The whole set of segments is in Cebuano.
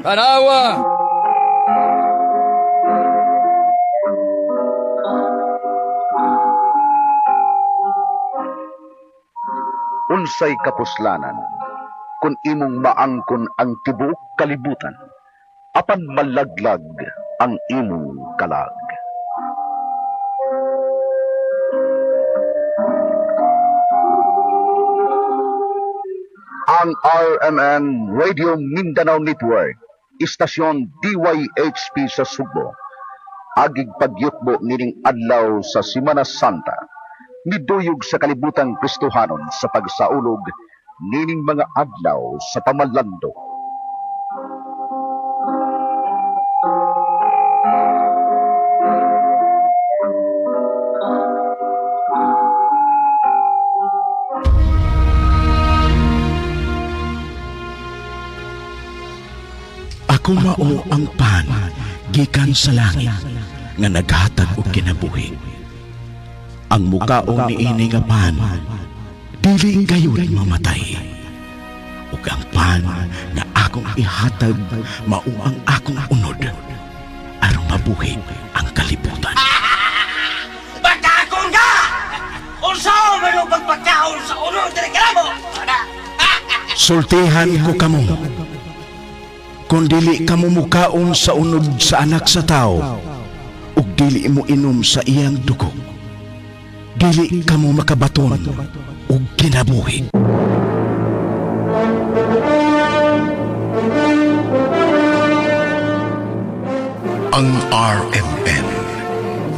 Tanawa! Unsay kapuslanan kung imong maangkon ang tibuok kalibutan apan malaglag ang imong kalag? Ang RMN Radio Mindanao Network, istasyon DYHP sa Sugbo, agig pagyutbo nining adlaw sa Semana Santa, miduyog sa kalibutang Kristohanon sa pagsaulog nining mga adlaw sa pamalando. Ako mao ang pan gikan sa langit nga naghatag og kinabuhi. Ang mukaon niini nga pan dili gayud mamatay. Ug ang pan nga akong ihatag mao ang akong unod aron mabuhi ang kalibutan. Bakakon ka! Unsa man ang pagpagkaon sa unod diri kanamo? Ana. Sultihan ko kamo. Kung dili kamo mukaon sa unod sa Anak sa Tao ug dili mo inom sa iyang dugo, dili kamo makabaton og kinabuhi. Ang RMN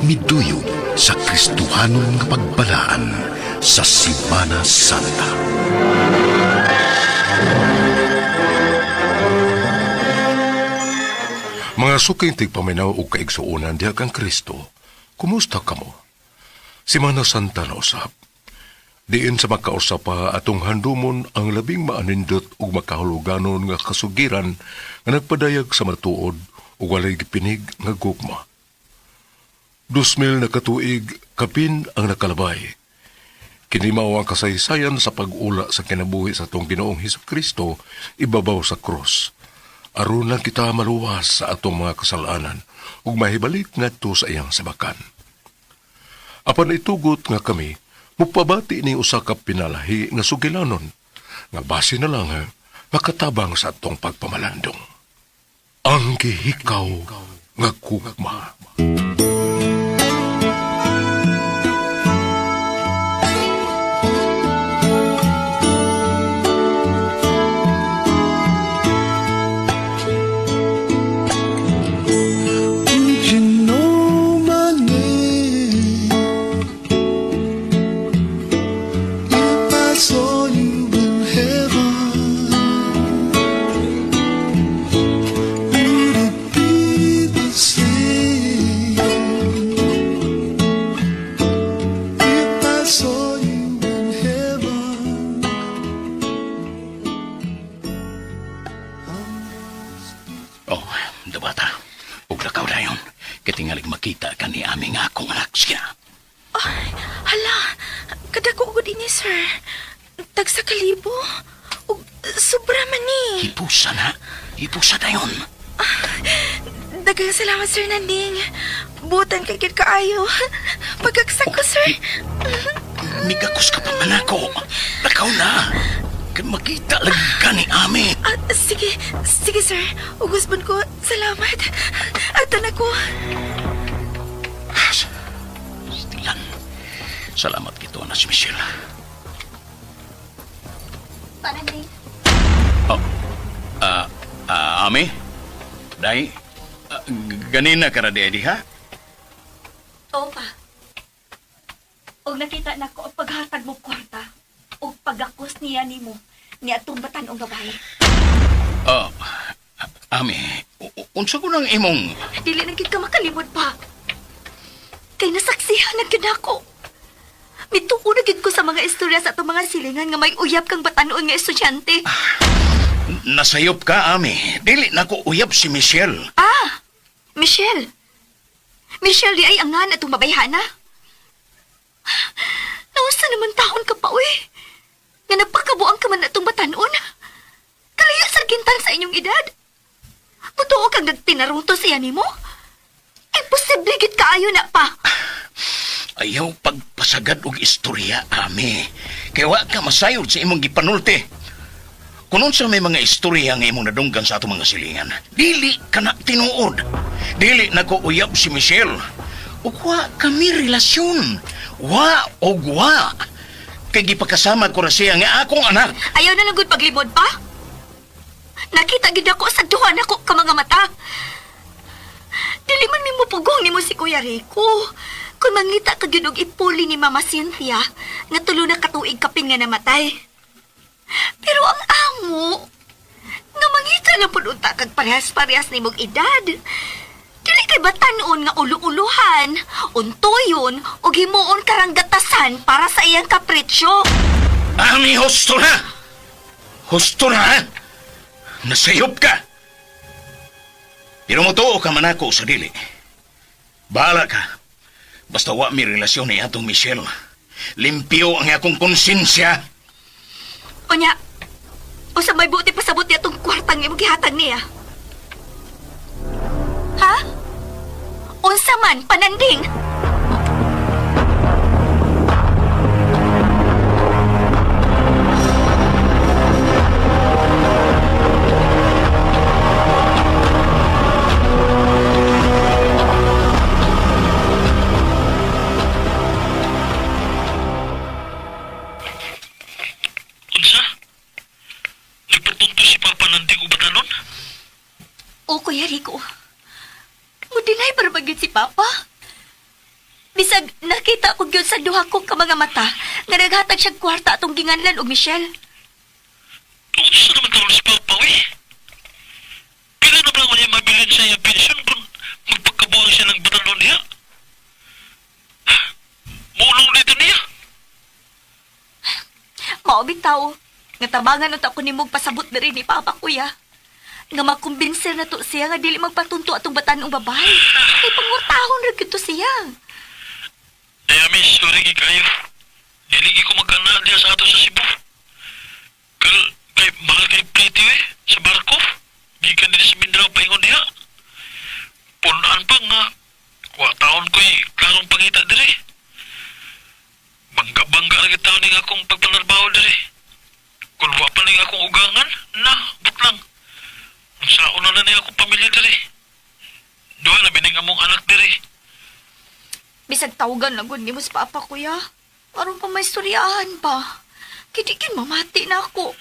miduyog sa Kristohanon nga pagbalaan sa Semana Santa. Mga suking tigpaminaw og kaigsuonan diha kang Kristo, kumusta kamo? Semana Santa na usab. Diin sa makausap pa atong handumon ang labing maanindot ug makahuluganon nga kasugiran nga nagpadayag sa matuod ug walay gipinig nga gugma. 2000 na katuig kapin ang nakalabay. Kini mao ang kasaysayan sa pag-ula sa kinabuhi sa atong Ginoong Hesus Kristo ibabaw sa krus. Aron lang kita maluwas sa atong mga kasalanan ug mahibalik ngadto sa iyang sabakan. Apan itugot nga kami, mupabati ni usa ka pinalahi nga sugilanon, nga base na lang ha, makatabang sa atong pagpamalandong. Ang gihikaw nga gugma. Would you know my name if I saw you in heaven? Would it be the same if I saw you in heaven? Oh, dubata. Ug lakaw dayon. Kitingalig makita ka ni aming akong anak siya. Hala, kadako gud ini, sir. Tag sa kalibo. Ug sobra man ni. Hipusa na. Hipusa dayon. Daghang salamat, Sir Nanding. Butan kay gid kaayo. Pagkaksak ko, sir. Migakos ka pa man ako. Lakaw na. Kay makita lang ka ni Ami. Ah, sige, sige, sir. Ugusbon ko. Salamat. Ato na ko. Stilan. Salamat kito na si Michelle. Pananding. Oh, Ami? Day, ganina ka ra di diha? Oo pa. Og nakita na ko ang paghatag mo kwarta og pagakos niya nimo ni atong batan-ong babae. Oh, Ami, unsa ko nang imong. Dili na gid ka makalimod pa. Kay nasaksihan na gyud ako. Mituo na gyud ko sa mga istorya sa atong mga silingan nga may uyab kang batan-on nga estudyante. Nasayop ka, Ami. Dili na ko uyab si Michelle. Ah, Michelle. Michelle di ay angan atong babayhana. Nausa naman taon ka pa, uy. Nga nagpakabuang ka man atong batanon. Kalayo sa gintan sa inyong edad. Totoo kang nagtinarunto siya nimo? Imposible gid kaayo na pa. Ayaw pagpasagad og istorya, Ami. Kay wa ka masayod sa imong gipanulti. Kung unsa may mga istorya nga imong nadunggan sa atong mga silingan, dili ka na tinuod. Dili na ko uyab si Michelle. Ug wa kami relasyon. Wa og wa. Kay gipakasama ko ra siya nga akong anak. Ayaw na lang gud paglimod pa. Nakita gid ako sa duha nako ka mga mata. Dili man mi mupugong nimo si Kuya Rico. Kung mangita ka gyud og ipuli ni Mama Cynthia nga tulo na ka tuig kapin nga namatay. Pero ang amo nga mangita lang pud unta kag parehas-parehas nimong edad. Dili kay batan-on nga ulo-uluhan, untoyon ug himuon karang gatasan para sa iyang kapritsyo. Ami, husto na! Husto na, ha? Nasayop ka! Pero motuo ka man ako sa dili. Bahala ka. Basta wa mi relasyon ni atong Michelle. Limpyo ang akong konsensya. Unya, usa may buti pasabot niya tong kwartang imong gihatag niya. Ha? Unsa man, pananding? Unsa? Nagpatunto si Papa Nanding og batanon? O, Kuya Rico, mudinay para ba gyud si Papa? Bisag nakita ko gyud sa duha ko ka mga mata nga naghatag siya kwarta atong ginganlan og Michelle. Unsa naman karon si Papa, uy? Pila na ba lang niya mabilin sa iyang pensyon kung magpagkabuang siya ng batanon niya? Mulong dito niya. Mao bitaw nga tabangan unta ko nimog pasabot diri ni Papa kuya. Nga makumbinser na to siya nga dili magpatunto atong batanong babae. Kay pangwartahon ra gyud to siya. Dayami, sorry kay kayo. Dili ko magana diya sa ato sa Cebu. Kal, kay mahal kay plate eh, sa barko. Gikan din sa Mindanao paingon diha. Punaan pa nga, wa taon ko'y klarong pangita diri. Bangga-bangga na kita ning akong pagpanarbaho diri. Kung wa pa ning akong ugangan, na, butlang. Unsaon na na ning akong pamilya diri. Duha na bining among anak diri. Bisag tawagan lang gud nimo sa Papa kuya. Aron pa may istoryahan pa. Kidikin mamati na ako.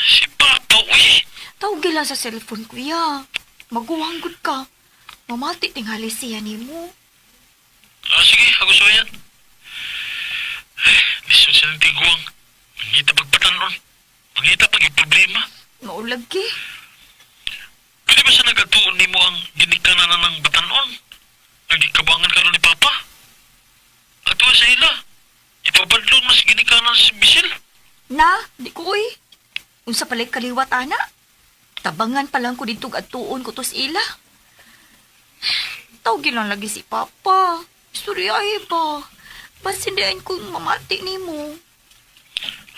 Si Papa, uy! Tawag lang sa cellphone kuya. Maguwang gud ka. Mamati tingali siya nimo. Ah, sige, ako sa yan. Eh, lisod siya ng tiguang. Mangita pagpatanon. Mangita pag problema. Maulag ki. Pwede ba siya nagatuon ni mo ang ginikanan na ng batanon? Nagikabangan ka ni Papa? Ato sa ila. Ipabadlong mas ginikanan si Michelle. Na, di ko uy. Unsa pala'y kaliwat ana? Tabangan pa lang ko dito atuon ko to sa ila. Tawagin lang lagi si Papa. Istoryahe ba? Basindian ko yung mamati nimo.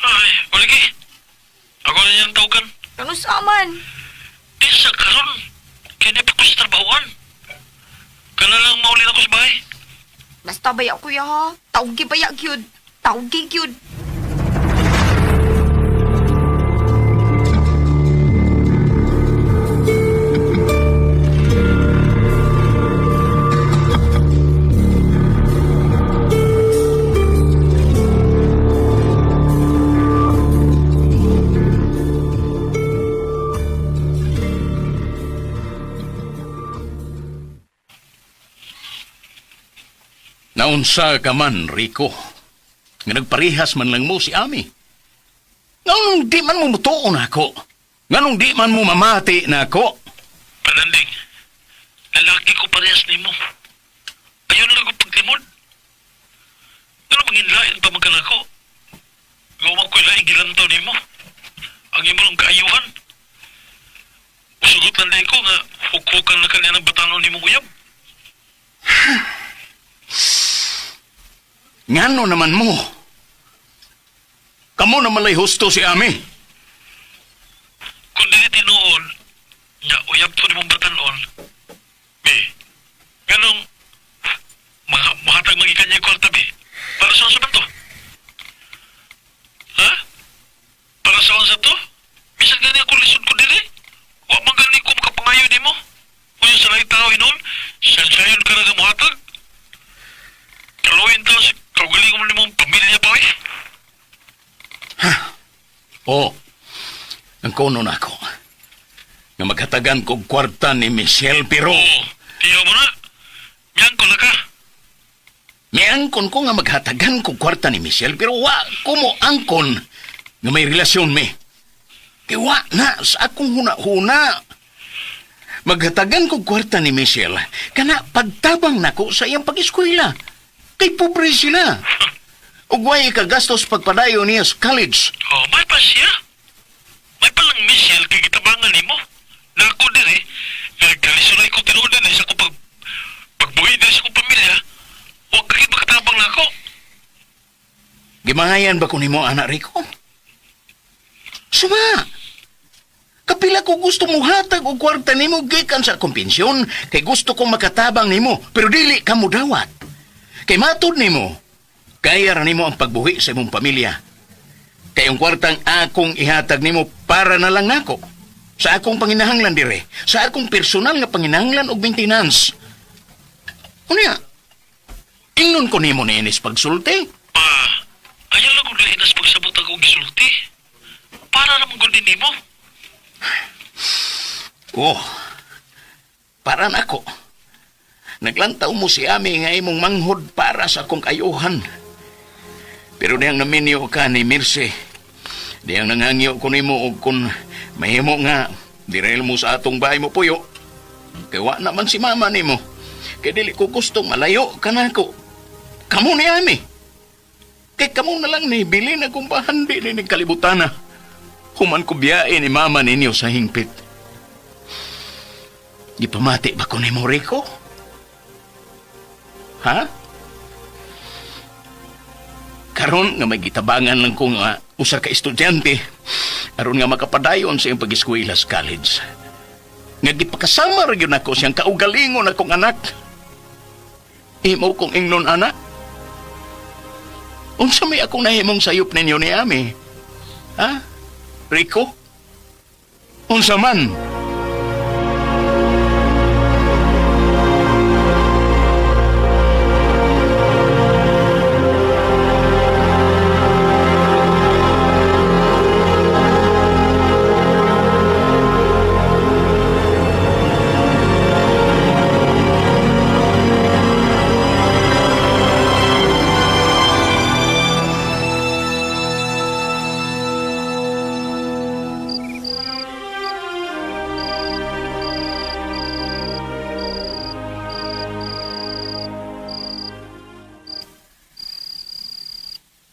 Ay, waligi. Ako na niyang tawagan. Ano sa aman? Di sa karon. Kaya na pa ko sa trabahoan. Kana lang maulin ako sa bahay. Basta baya kuya ha. Tawgi baya gyud. Tawgi gyud. Naunsa ka man, Rico. Nga nagparihas man lang mo si Ami. Nganong di man mo mutuo na ako. Nganong di man mo mamati na ako. Pananding, lalaki ko parehas nimo. Ayun lang ang paglimod. Pero manginlain pa man kanako. Gawa ko'y laing gilantaw nimo. Ang imo lang kaayuhan. Usugot lang din ko nga hukukan na kanya ng batanon nimong uyab. Ngano naman mo? Kamo na malay husto si Ami. Kung dili tinuod, Nya uyab to nimong batanon. Be, ganong mga muhatag magikan niya kwarta be. Para sa unsa man to? Ha? Para sa unsa to? Bisan gani ako lisod ko diri. Wa man gani ko makapangayo nimo. Unya sa laing tao hinon, sansayon ka na nga muhatag. Kaluoyin taon sa kaugalingon mo nimong pamilya pa eh. Oo. Ang kono na ako. Nga maghatagan kog kwarta ni Michelle pero Oo, tiyaw mo na. Miyangko na ka. miangkon ko nga maghatagan kog kwarta ni Michelle pero wa ko mo angkon nga may relasyon mi. Kay wa na sa akong huna-huna. Maghatagan kog kwarta ni Michelle kana pagtabang nako sa iyang pag-eskwela. Kay pobre sila. Ug way kagastos pagpadayon niya sa college. Oh, may pa siya. May palang missile kay gitabangan nimo. Na ako diri, nagkalisunay ko tinuod din sa akong pagbuhi diri sa akong pamilya. Huwag ka gid makatabang na ako. Gimangayan ba ko nimo anak Rico? Suma. Kapila ko gusto mo hatag og kwarta nimo gikan sa akong pensyon kay gusto kong makatabang nimo pero dili ka mo dawat. Kay matud nimo, kaya ra nimo ang pagbuhi sa imong pamilya. Kay ang kwartang akong ihatag nimo para na lang nako. Sa akong panginahanglan dire, sa akong personal nga panginahanglan og maintenance. Unya, ingnon ko nimo ni inis pagsulti. Pa, ayaw lang kong lahinas pagsabot akong gisulti. Para naman gud nimo. Oh, para nako. Naglantaw mo si Ami nga imong manghod para sa akong kayuhan. Pero diyang naminyo ka ni Mirce. Diyang nangangyo ko nimo og kun mahimo nga direl mo sa atong bahay mo puyo. Kay wa naman si mama nimo. Kay dili ko gustong malayo ka nako. Kamo ni Ami. Kay kamo na lang ni bilin akong bahandi ni kalibutan na. Human ko biyae ni mama ninyo sa hingpit. Gipamati ba ko ni Rico? Ha? Karon nga may gitabangan lang ko nga usa ka estudyante aron nga makapadayon sa iyang pag-eskwela sa college. Nga gipakasama ra gyud nako siyang kaugalingon akong anak. Imo kong ingnon anak. Unsa may akong nahimong sayop ninyo ni Ami? Ha? Rico? Unsa man?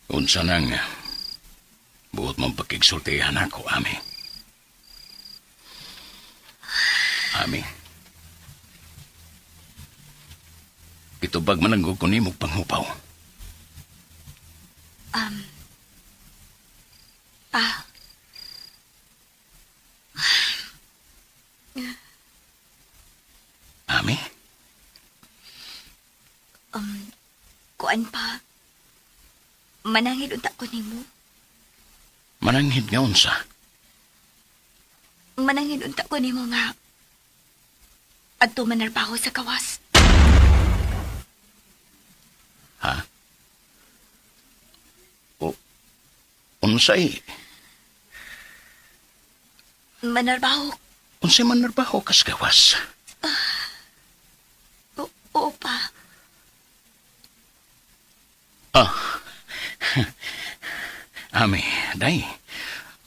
Unsa nang buot mong pakigsultihan ako, Ami. Ami. Gitubag man ang ko nimo panghupaw. Pa. Ami, Kuan pa. Manangil unta ko nimo. mananghid nga unsa. Manangil unta ko nimo nga. Adto manarbaho sa kawas. Ha? O, unsay, Manarbaho. unsay manarbaho kas gawas. O, oo pa. Ah. Ami, day.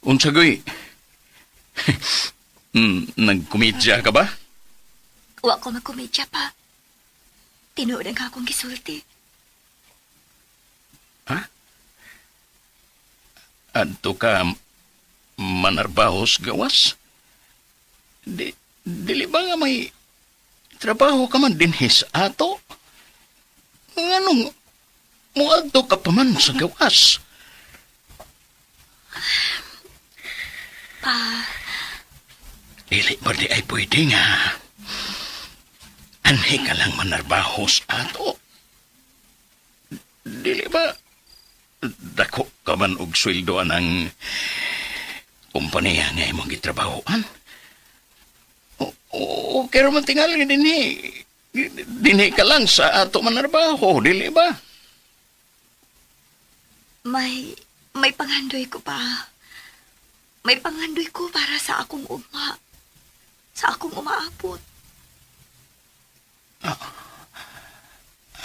Unsa goy? Nagkomedya ka ba? Wa ko magkomedya pa. Tinuod ang akong gisulti. Ha? Adto ka manarbahos gawas? Di, dili ba nga may trabaho ka man dinhi sa ato? Nganong muadto ka pa man sa gawas? Pa. Dili ba di ay pwede nga? Anhi ka lang manarbaho sa ato. Dili ba dako ka man og sweldo anang kompanya nga imong gitrabahoan? O, pero man tingali dinhi. Dinhi ka lang sa ato manarbaho, dili ba? May panghandoy ko pa. May panghandoy ko para sa akong ugma. Sa akong umaabot.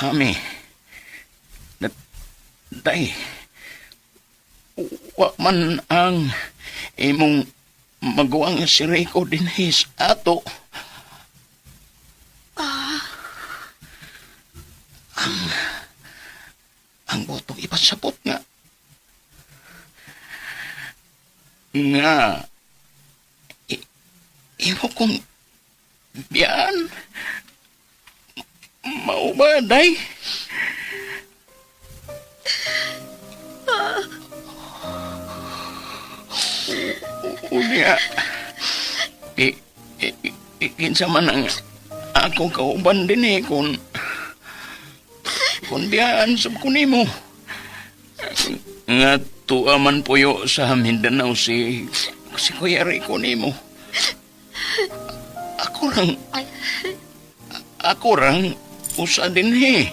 Ami, day, wa man ang imong maguwang si Rico dinhi sa ato. Pa, Ang botong ipasabot nga. Nga, imo kong biyaan. Mao ba, day? Unya, i, i, kinsa man ang akong kauban din eh, kung biyaan sa kunimo. Nga tuwa man puyo sa Mindanao si Kuya Rico nimo. Ako rang ako rang usa din eh.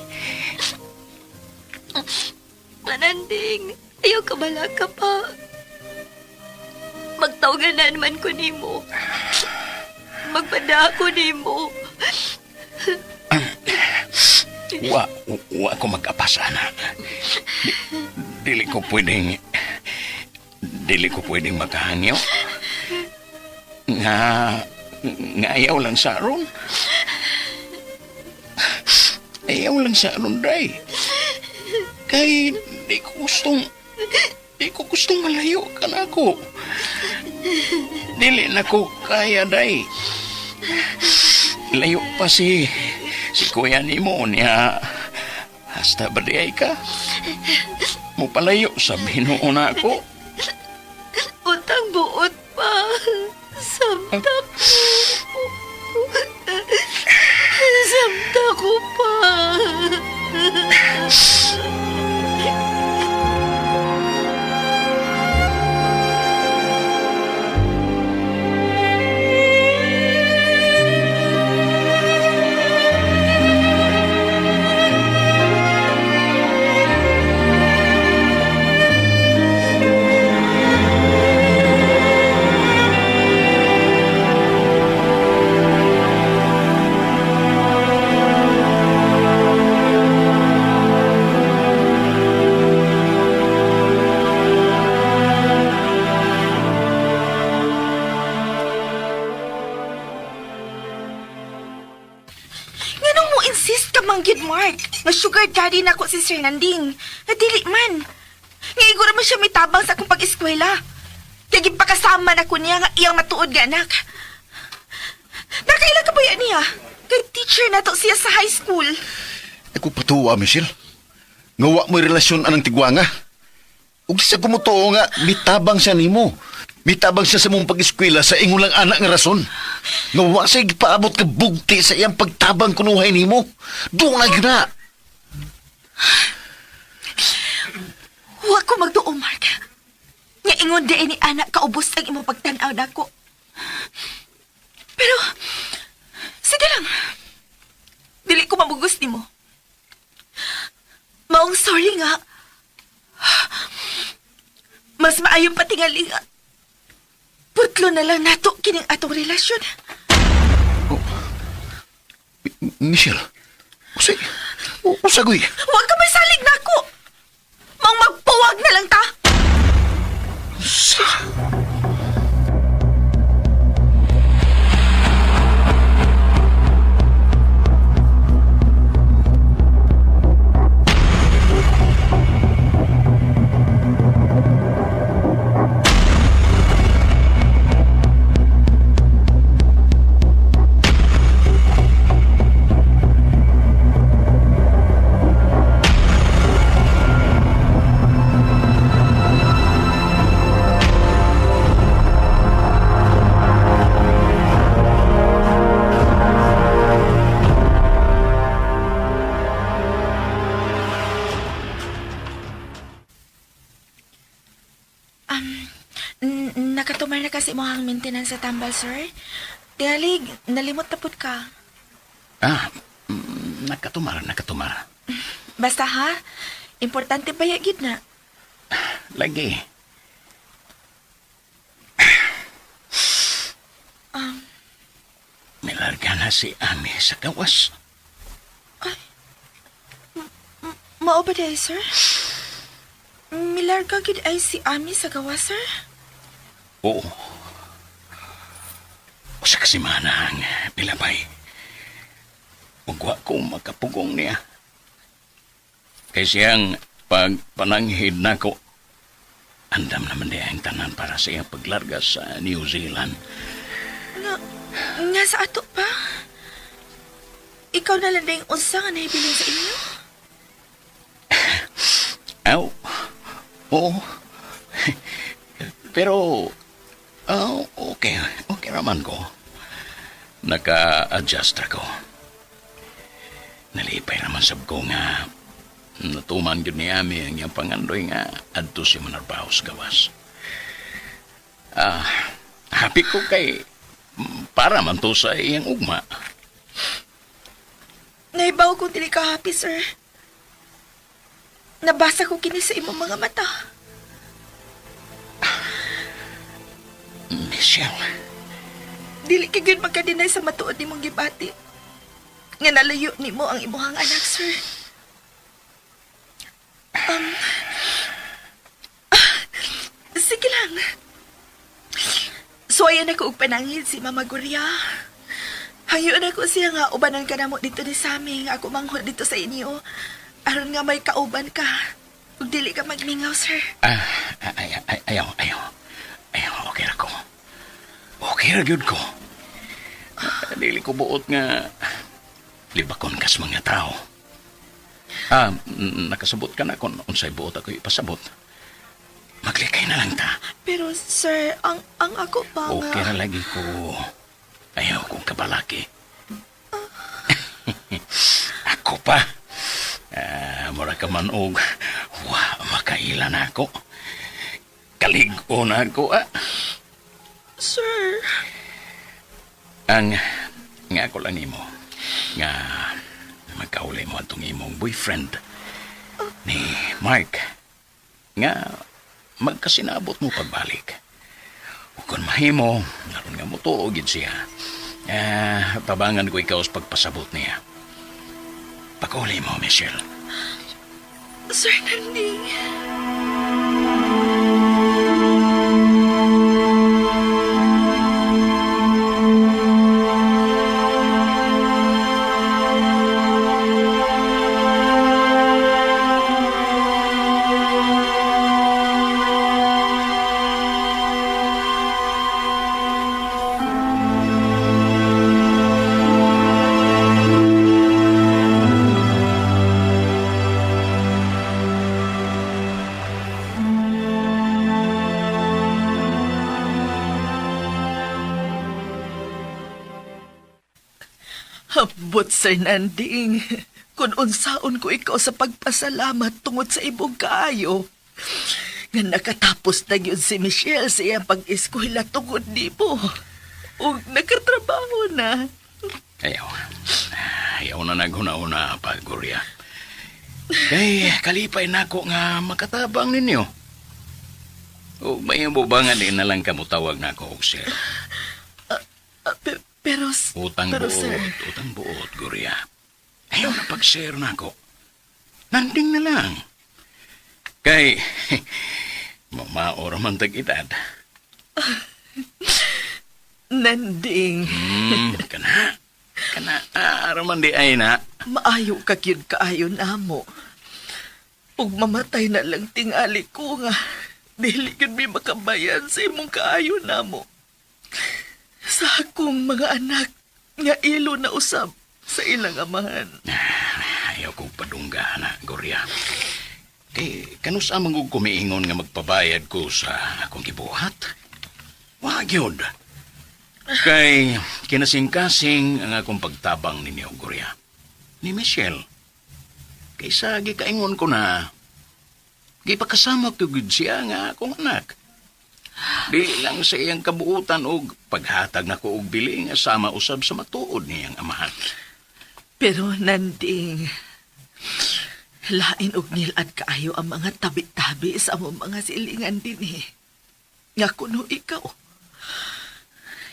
Mananding, ayaw ka balaka pa. Magtawganan man ko nimo. Magpada ako nimo. Wa ko mag-apas, ana. Dili ko pwedeng makahangyo. Nga nga ayaw lang sa aron. Ayaw lang sa aron, day. Kay di ko gustong malayo ka na ako. Dili na ko kaya, day. Layo pa si kuya nimo niya. Hasta ba di ay ka? Mupalayo sa binuo na ako. Utang buot pa. Samta ko. Samta ko pa. Nganong mo insist ka mang gyud, Mark? Nga sugar daddy na ko si Sir Nanding. Nga dili man. Nga iguro man siya mitabang sa akong pag-eskwela. Kaya gipakasama na ko niya nga iyang matuod nga anak. Nakaila ka ba yan niya? Kay teacher na to siya sa high school. Ako patuwa, Michelle. Nga wa mo'y relasyon anang tigwanga. Ug sa kumutuo nga, mitabang siya nimo. Mitabang siya sa mong pag-eskwela sa ingon lang anak nga rason. Nga wa siya gipaabot ka bugti sa iyang pagtabang kunuhay nimo. Doon na gyud na. Huwag ko magduo, Mark. Nga ingon di ni anak kaubos ang imong pagtan-aw nako. Pero, sige lang. Dili ko mamugos nimo. Maong sorry nga. Mas maayo patingali nga. Putlo na lang nato kining atong relasyon. Michelle, usay, usagoy. Huwag ka masalig nako. Maong magpuwag na lang ta. Nakatumar na kasi mo ang maintenance sa tambal, sir. Tingalig, nalimot na pud ka. Ah, nakatumar, nakatumar. Basta ha, importante ba ya gid na? Lagi. Nilarga na si Ami sa gawas. Mao ba day, sir? Milarga gid ay si Ami sa gawa, sir? Oo. Usa ka semana ang pilabay. Ug wa ko makapugong niya. Kay siyang pagpananghid nako, andam naman niya ang tanan para sa iyang paglarga sa New Zealand. Nga, nga sa ato pa. Ikaw na lang dayong unsa nga nahibilin sa inyo? Aw, oo. Pero, oh, okay. Okay raman ko. Naka-adjust ako. Nalipay raman sab ko nga natuman gyud ni Ami ang iyang pangandoy nga adto si manarbaho sa gawas. Ah, happy ko kay para man to sa iyang ugma. Naibaw kong dili ka happy, sir. Nabasa ko kini sa imong mga mata. Michelle, Dili ka gyud magka-deny sa matuod nimong gibati. Nga nalayo nimo ang imuhang anak, sir. Sige lang. Suwayan ako og panangin si Mama Guria. Hangyoon ako siya nga ubanan ka namo dito ni Sami nga ako manghod dito sa inyo. Aron nga may kauban ka. Ug dili ka magmingaw, sir. ah, ay, ay, ayaw, ayaw. Ayaw, okay ra ko. Okay ra gyud ko. Ah, dili ko buot nga libakon kas mga tao. Ah, nakasabot ka na kung unsay buot ako ipasabot. Maglikay na lang ta. Pero sir, ang ako pa nga. Okay ra lagi ko. Ayaw kong kabalaki. Ako pa. Ah, mura ka man og wa makaila na ako. Kalig-o na ako ah. Sir. Ang nga ako lang nimo nga magkaulay mo atong imong boyfriend ni Mark nga magkasinabot mo pagbalik. Ug kung mahimo, aron nga motuo gid siya. Ah, tabangan ko ikaw sa pagpasabot niya. Pagkauli mo, Michelle. Sir Nanding. Habot, Sir Nanding. Kung unsaon ko ikaw sa pagpasalamat tungod sa imong kaayo. Nga nakatapos na gyud si Michelle sa iyang pag-eskwela tungod nimo. Ug nakatrabaho na. Ayaw. Ayaw na naghuna-una pa, Gloria. Kay kalipay nako nga makatabang ninyo. O may ba nga di na lang kamutawag na ako og sir. Ah, pero, Utang pero buot, sir, utang buot, Gloria. Ayaw na pag-share na ako. Nanding na lang. Kay, mamaora man tag edad. Nanding, Kana, kana, araman di ay na. maayo ka gyud kaayo namo. Ug mamatay na lang tingali ko nga dili gyud mi makabayan sa imong kaayo namo. Sa akong mga anak nga ilo na usab sa ilang amahan. Ayaw kong padungga na, Gloria. Kay, kanus amang og kumiingon nga magpabayad ko sa akong gibuhat? Wa gyud. Kay, kinasing-kasing ang akong pagtabang ninyo, Gloria. Ni Michelle. Kaysa gikaingon ko na, gipakasama ko gyud siya nga akong anak. Dili lang sa iyang kabuutan og paghatag nako og bili nga sama usab sa matuod niyang amahan. Pero Nanding, lain og nilad kaayo ang mga tabi-tabi sa among mga silingan din eh. Nga kuno ikaw.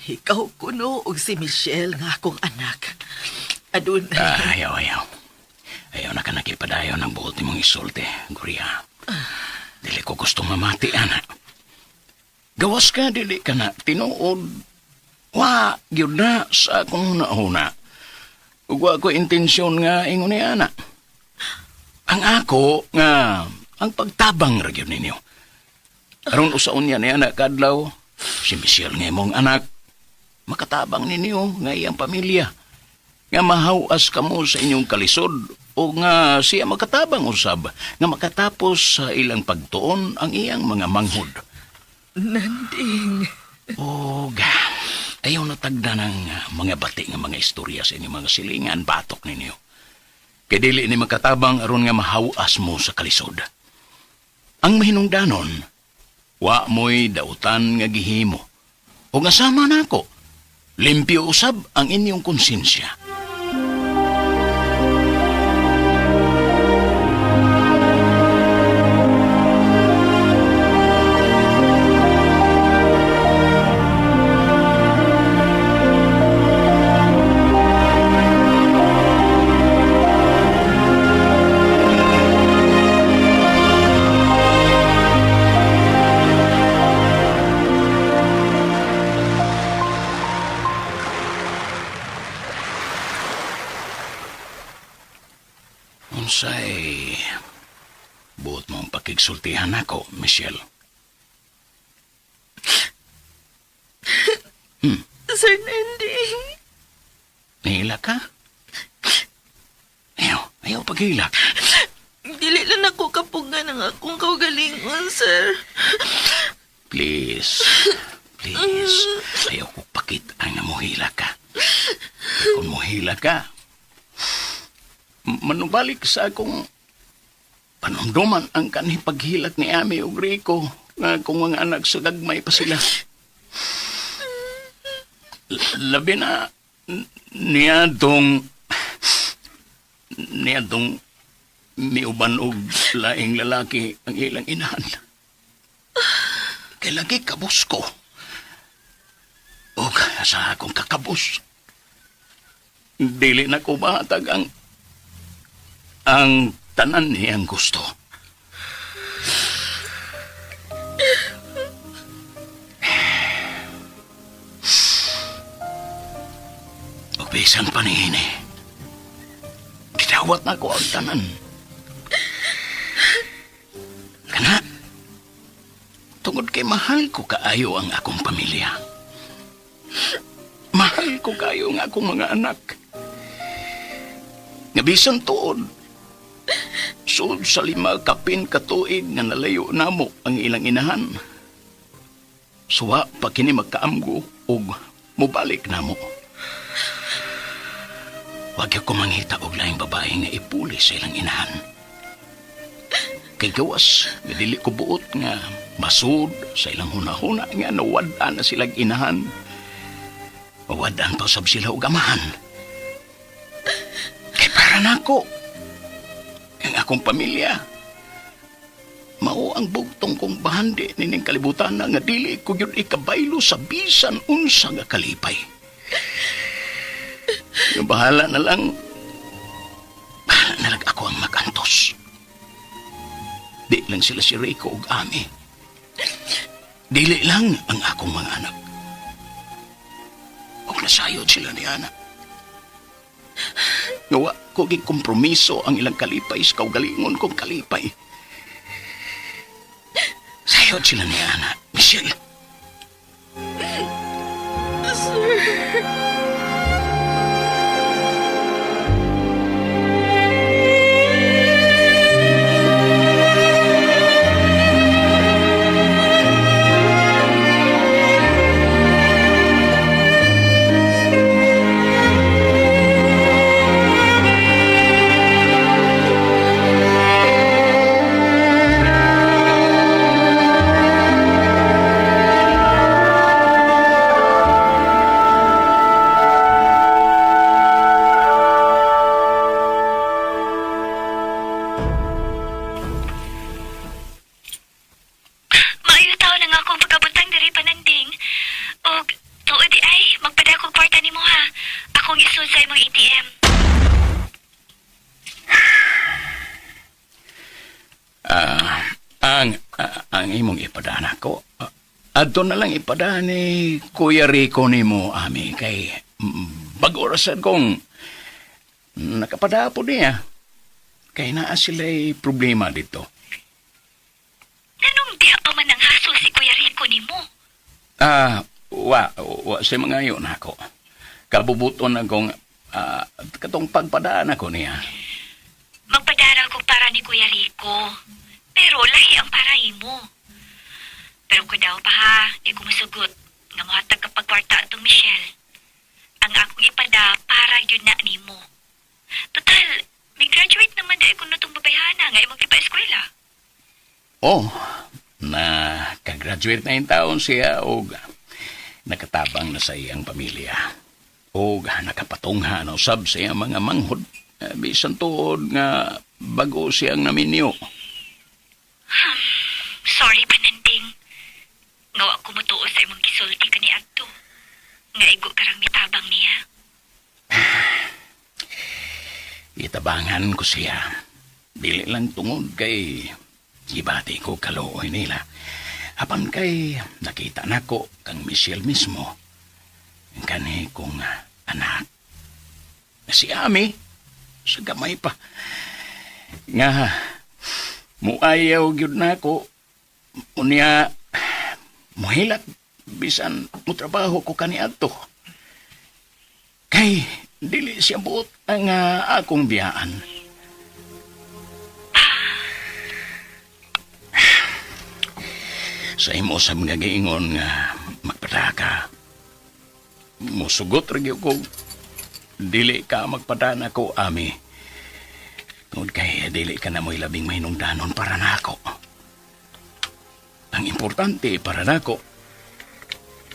Ikaw kuno og si Michelle nga akong anak. Adunay. Ah, ayaw, ayaw. Ayaw na ka nakipadayon ang buot nimong isulti, Gloria. Dili ko gusto mamati, ana. Gawas ka, dili ka na tinuod. Wa, gyud na sa akong huna-huna. Ug wa ko intensyon nga ingon ni ana. Ang ako nga ang pagtabang ra gyud ninyo. Aron usaon niya ni ana kadlaw, si Michelle nga imong anak, makatabang ninyo nga iyang pamilya. Nga mahawas kamo sa inyong kalisod o nga siya makatabang usab nga makatapos sa ilang pagtuon ang iyang mga manghod. Nanding. Og ayaw natagda ng mga bati nga mga istorya sa inyong mga silingan batok ninyo. Kay dili ni makatabang aron nga mahawas mo sa kalisod. Ang mahinungdanon, wa mo'y dautan nga gihimo. O nga sama nako, limpyo usab ang inyong konsensya. Unsay buot mong pakigsultihan ako, Michelle? Sir Nanding. Nihila ka? Ayaw, ayaw paghilak. Dili lang ako kapugan ang akong kaugalingon, sir. Please, please, ayaw ko pakita nga muhila ka. Kung muhila ka, manubalik sa akong panumduman ang kanhi paghilak ni Ami ug Rico nga kung mga anak sa gagmay pa sila. Labi na niadtong miuban og laing lalaki ang ilang inahan. Kay lagi kabus ko. Og sa akong kakabus, dili na ko mahatag ang tanan niyang gusto. Og bisan pa niini, gidawat na ko ang tanan. Kana, tungod kay mahal ko kaayo ang akong pamilya. Mahal ko kaayo ang akong mga anak. Nga bisan tuod, sud sa 5 kapin katuig nga nalayo namo ang ilang inahan. Suwa pa kini magkaamgo og mobalik namo. Wag ko mangita og laing babae nga ipuli sa ilang inahan. Kay gawas nga dili ko buot nga masud sa ilang hunahuna nga nawad-an na silang inahan. Mawad-an pa sab sila og amahan. Kay para nako ang akong pamilya. Mao ang bugtong kong bahandi nining kalibutan na nga dili ko gyud ikabaylo sa bisan unsa nga kalipay. Nga bahala na lang ako ang makantos. Di lang sila si Rico ug Ami. Dili lang ang akong mga anak. Ug nasayod sila ni Ana. Nga wa ko gikompromiso ang ilang kalipay sa kaugalingon kong kalipay. Sayod sila ni Ana, Michelle. Sir. Ang imong ipadaan ako. Adto na lang ipadaan ni Kuya Rico nimo, Ami, kay bago ra sad kong nakapada po niya. Kay naa sila'y problema dito. Nganong diha pa man ang hasol si Kuya Rico nimo? Wa siya mangayo nako. Kabubuton akong katong pagpadaan ako niya. Magpadara ko para ni Kuya Rico. Pero lahi ang para imo. Pero kudaw pa ha, di ko musugot. Nga mohatag ka pagkwarta atong Michelle. Ang akong ipada para yun na nimo. Total, may graduate naman dahil ko na itong babayhana nga imong kipa-eskwela. Oh, na kagraduate na yung taon siya og nakatabang na sa iyang pamilya. Og nakapatungha na usab sa iyang mga manghod. Bisan tuod nga bago siyang naminyo. Sorry, Pananding. Nga wa ko motuo sa imong gisulti kani adto. Nga igo karang mitabang niya. Itabangan ko siya. Dili lang tungod kay gibati ko kaluoy nila. Apan kay nakita nako kang Michelle mismo. Ang kani kong anak. Si Ami, sa gamay pa. Nga, muayaw gyud nako. Unya, muhilat bisan mo trabaho ko kaniadto. Kay dili siya buot ang akong biyaan. Sa imo sa mga giingon nga magpada ka. Musugot ra gyud ko dili ka magpada nako, Ami. Tungod kay dili ka na mo'y labing mahinungdanon para nako. Ang importante para nako,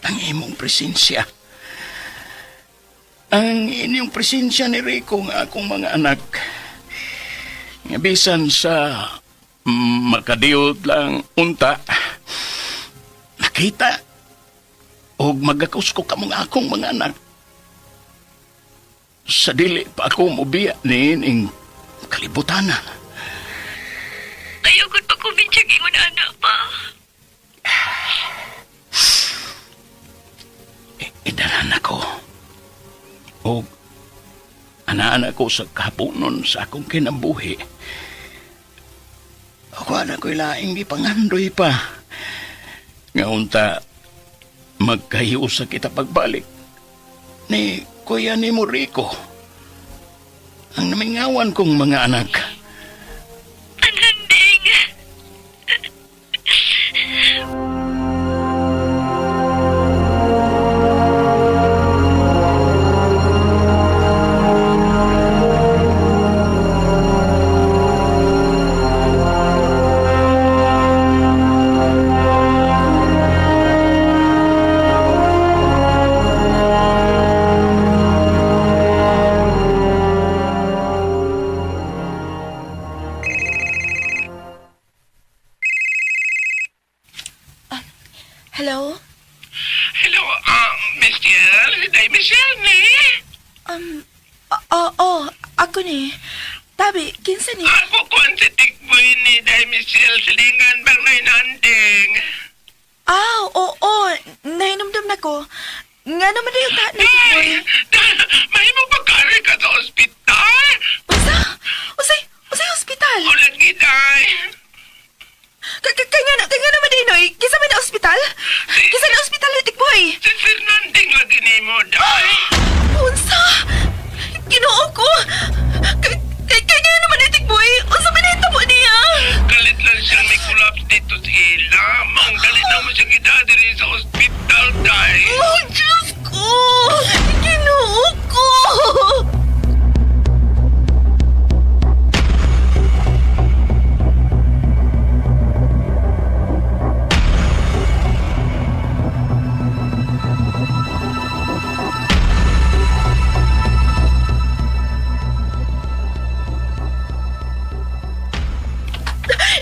ang imong presensya. Ang inyong presensya ni Rico nga akong mga anak. Nga bisan sa makadiyot lang unta, nakita og magakusko kamong akong mga anak. Sa dili pa ako mobiya niining kalibutan na. Ayaw gud pa ko bityag ingon anak pa. Idaran ako. O anaan ako sa kapunon sa akong kinabuhi. Ako na ko'y laing gipangandoy pa. Nga unta, magkahiusa kita pagbalik ni Kuya ni Rico. Ang namingawan kong mga anak. Ananding! Hello? Hello, Michelle? Day Michelle ni? Oo, ako ni. Tabi, kinsa ni? Ako kuan si Tikboy ni Day Michelle. Silingan bang nainanding? Ah, oo, nahinumdum na ko. Nga naman na yung na Day! Mahimo pagkari ka sa ospital? Unsa? Unsay, unsay ospital? Ulat giday. Kay nga naman din, Noy. Kinsa man na ospital? Kinsa na ospital ni Tikboy? Si Fernanding lagi nimo, Day. Unsa? Ginoo ko. Kay nga naman ni Tikboy. Unsa man nahitabo niya? Kalit lang siyang may collapse dito sa ila. Maong dali na mo siya gida diri sa ospital, Day. Oh, Diyos ko! Ginoo ko!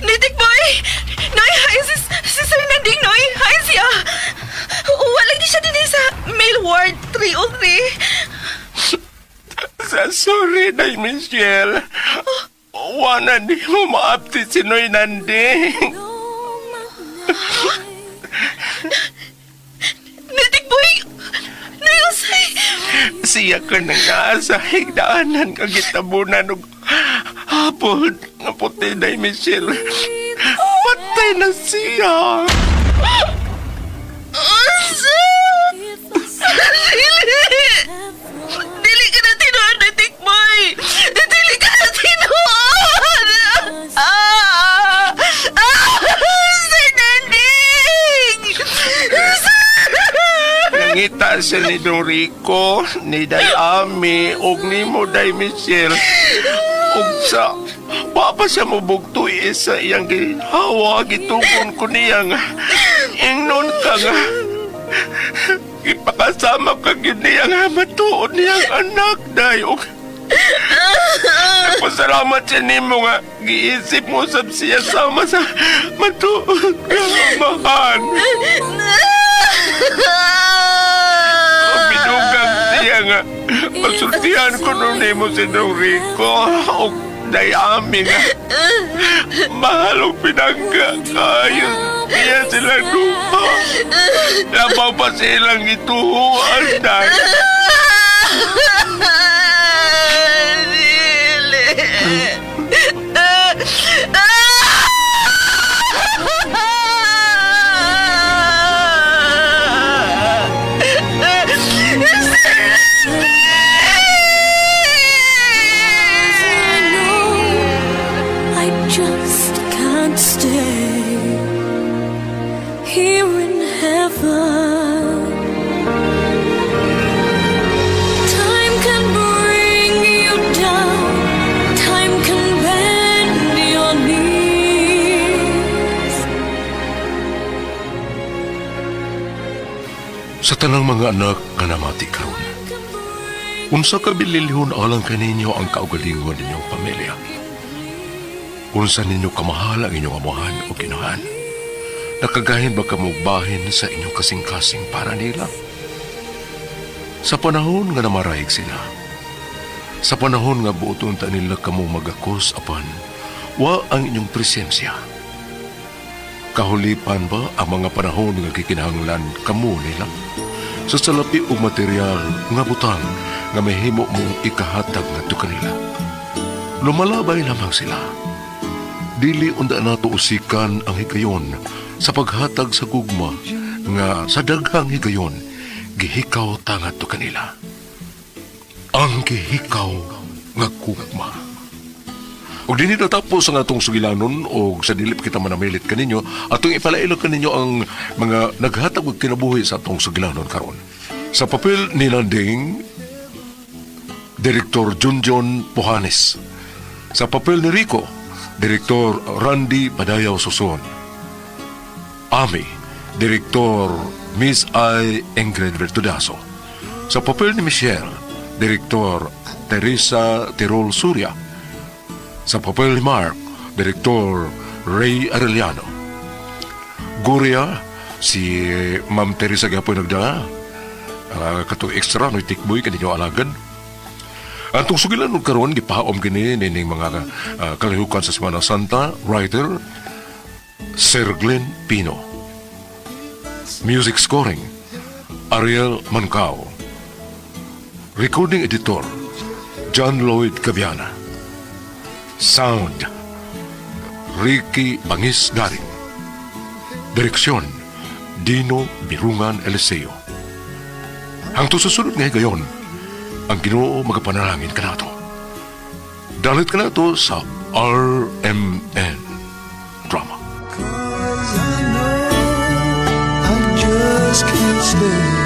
Nitik boy! Noy, hi si Sir Nanding, Noy. Hi siya. Wala di siya din sa male ward 303. Sa sorry, Day Michelle. Wala di mo maapti si Noy Nanding. Siya ka nang naa sa higdaanan nga gitabunan og hapon nga puti, Day Michelle. Patay na siya. Unsa? Dili! Dili ka na tinuod na tikboy! Dili ka na tinuod! Ah! Ah! Sir Nanding! Sir! Nangita siya ni Don Rico, ni Day Ami, ug nimo, Day Michelle. Ug sa, wa pa siya mubugto sa iyang ginhawa, gitugon ko niya nga, ingnon ka nga, ipakasama ka gyud niya nga matuod niyang anak, Day. Ug nagpasalamat siya nimo nga giisip mo sab siya sama sa matuod nga amahan. Binugang siya nga masultihan ko nun nimo si Don Rico o dayami nga mahal og pinangga kayo niya sila duha. Labaw pa silang ituhuan, Day. Dili! I just can't stay here in heaven. Time can bring you down, time can bend your knees. Sa tanang mga anak nga namati karon, unsa ka bililhon alang kaninyo ang kaugalingon ninyong pamilya? Unsa ninyo kamahal ang inyong amahan o ginahan? Nakagahin ba kamo bahin sa inyong kasing-kasing para nila? Sa panahon nga namarahig sila, sa panahon nga buoton ta nila kamo magakos apan, wa ang inyong presensya. Kahulipan ba ang mga panahon nga gikinahanglan kamo nila? Sa salapi og material nga butang nga mahimo mong ikahatag ngadto kanila. Lumalabay lamang sila. Dili unda nato usikan ang higayon sa paghatag sa gugma nga sa daghang higayon gihikaw ta ngadto kanila. Ang gihikaw nga gugma. Og dinhi natapos ang atong sugilanon, og sa dili pa kita manamilit kaninyo, atong ipalailo kaninyo ang mga naghatag og kinabuhi sa atong sugilanon karon. Sa papel ni Nanding, Direktor Junjun Puhanes. Sa papel ni Rico, Direktor Randy Padayaw Suson. Ami, Direktor Miss I. Ingrid Vertudaso. Sa papel ni Michelle, Direktor Teresa Tirol Surya. Sa papel ni Mark, Direktor Ray Arellano. Guria, si Ma'am Teresa Gapoy nagdala. Katong extra, no, tikboy, kaninyo alagad. Atong sugilan og karon gipaom kini nining mga kalihukan sa Semana Santa, writer Sir Glenn Pino. Music scoring Ariel Mancao. Recording editor John Lloyd Caviana. Sound Ricky Bangis Garing. Direksyon Dino Birungan Eliseo. Hangtod sa sunod nga higayon, ang Ginoo magapanalangin kanato. Dalit kanato sa RMN Drama. I just can't stay.